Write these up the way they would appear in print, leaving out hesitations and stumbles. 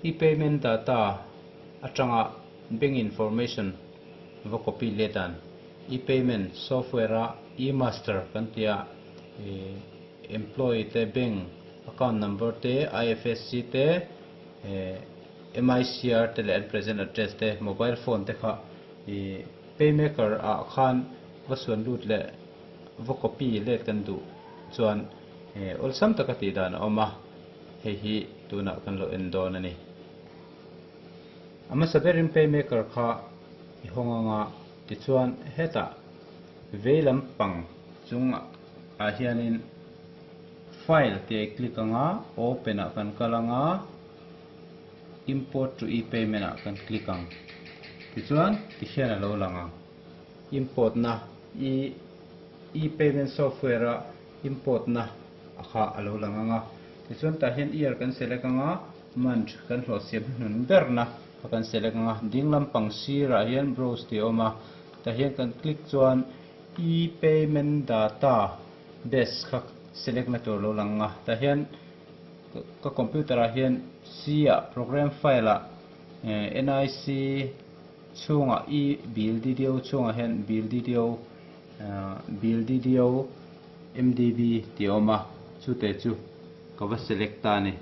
E-payment data atanga bank information va copy let dan e-payment software a e-master kan tia employee te bank account number te IFSC te MICR te leh an present address te mobile phone te kha paymaker ah khan va suan lut leh va copy let kan duh chuan awlsam taka tih dan a awm a, hei hi tunah kan lo en dawn a ni. A hmasa berin paymaker kha i hawng anga tichuan hetah vei lampang chungah ah hianin file tih a i click anga open ah kan kal anga import to e-payment ah kan click ang tichuan tikhian a lo lang ang. Import na i e-payment software a import na a kha a lo lang ang a. Tichuan tah hian year kan select ang a, month kan hlawh siam hnuhnun ber na kha kan select ang a. Ding lampang sirah hian browse tih a awm a, tah hian kan click chuan e-payment data base kha select na tur a lo lang ang a. Tah hian ka computer ah hian C ah program file ah NIC chhungah i bill DDO chhungah hian bill DDO bill DDO MDB tih a awm a, chute chu ka va select ta a ni.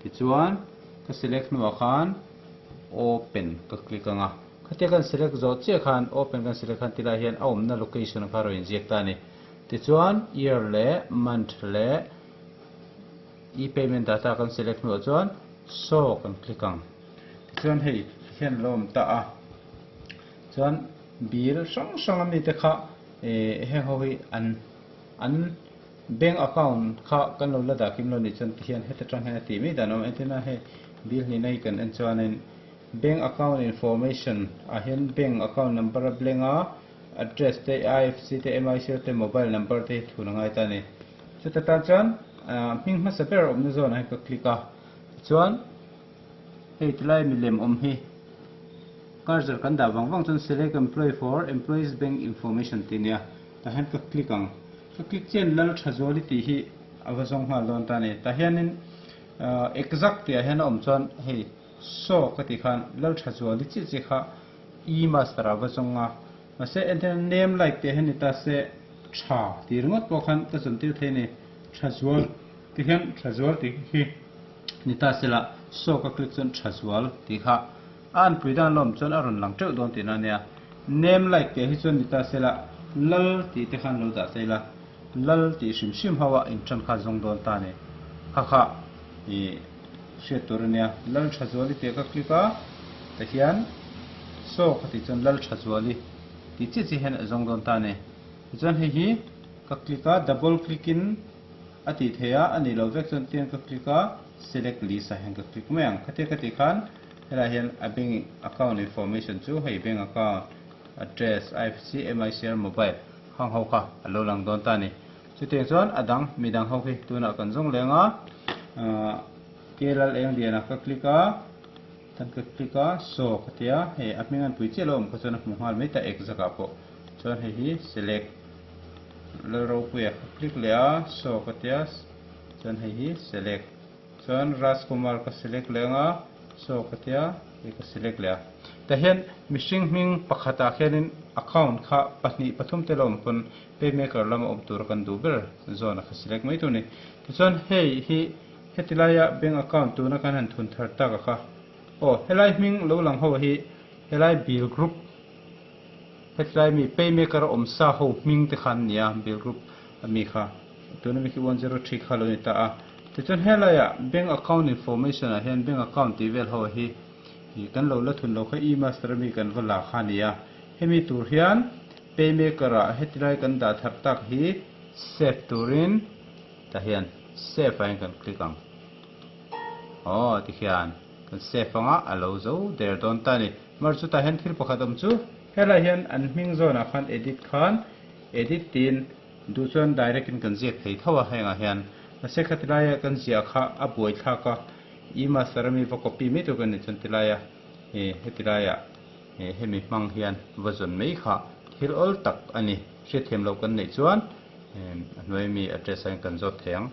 Tichuan ka select hnuah khan open ka click ang a, khatia kan select zawh chiah khan open kan select khan tilai hian a awmna location kha a rawn inziak ta a ni. Tichuan year leh month leh e-payment data kan select hnuah chuan show kan click ang. Tichuan hei hian a lo awm ta a, chuan bill hrang hrang ami te kha eh heng ho hi an an bank account kha kan lo la dah kim lo nih chuan tihian heta tang hian a tih mai dan a awm entir nan hei bill hnihna hi kan en chuanin bank account information ah hian bank account number a blank a address te IFSC te MIC te mobile number te hi thun a ngai ta a ni. Chuta tan chuan hming hmasa ber awmna zawnah hian ka click a tichuan. Hei tilai milem awm hi cursor kan dah vang vang chuan select employee for employees bank information tih ania tah hian ka click ang ka click chian lal tha zuali tih hi a va zawng nghal dawn ta a ni tah hianin exact tih ah hian a awm chuan hei saw ka tih khan lal tha zuali chiah chiah kha e master ah va zawng a mahse entirna name like tih ah hian ni ta se tha tih ringawt pawh khan ka zawn tir thei a ni tha zual tih hian tha zual tih hi. Ni ta sela, saw ka click chuan tha zual tih kha a anpui dan lawm chuan a rawn lang teuh dawn tihna a nia. Name like tih ah hi chuan ni ta sela, lal tih te khan lo dah ta ila, lal tih hrim hrim ho a intan kha zawng dawn ta a ni. Kha kha i hriat tur a nia. Lal tha zuali tih ah ka click a, tah hian saw ka tih chuan lal tha zuali tih chiah chiah hian a zawng dawn ta a ni. Tichuan hei hi ka click a, double click in A tih theih a, a nih loh vek chuan tiang ka click a, select list ah hian ka click mai ang. Khatia ka tih khan helaiah hian a bank account information chu hei bank account, address, IFSC, MICR, mobile hang ho kha a lo lang dawn ta a ni. Chutiang chuan a dang midang ho khi tunah kan zawng leng a, Kelal eng lianah ka click a, tan ka click a, saw ka ti a, hei a hming an pui chiah lo awm kha chuan a hmu nghal mai ta exact ah pawh chuan hei hi select. Lalropuia ka click leh a, saw ka tia chuan hei hi select chuan Rajkumar ka select leh anga saw ka tia hei ka select leh a tah hian mihring hming pakhatah khianin account kha pahnih pathum te la awm pawn paymaker lama awm tura kan duh ber zawn a kha select mai tur a ni tichuan hei hi heti laia bank account tuna kan han thun thar tak a kha aw helai hming lo lang ho hi helai bill group Hetlai mi paymaker awm sa ho hming te khan nia bill group a mi kha tuna mi khi 103 kha lo ni ta a tichuan helaiah bank account information ah hian bank account tih vel ho hi ih kan lo la thun lo kha e-master ami kan va la kha nia hemi tur hian paymaker ah hetilai kan dah thar tak hi save turin tah hian save ah hian kan click ang aw tikhian kan save anga a lo zo der dawn ta a ni. Mar chutah hian thil pakhat awm chu helaiah hian an hming zawnah khan edit khan edit tiin duh chuan direct in kan ziak thei tho a hengah hian mahse khati laia kan ziah kha a buai thlak a e master ami va copy mai tur kan nih chuan ti laia ih heti laiah ih hemi hmang hian va zawn mai kha thil awl tak a ni hriatthiam loh kan neih chuan a hnuai ami address ah hian kan zawt thei ang.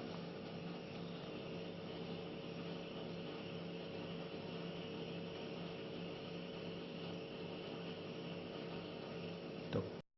tawp.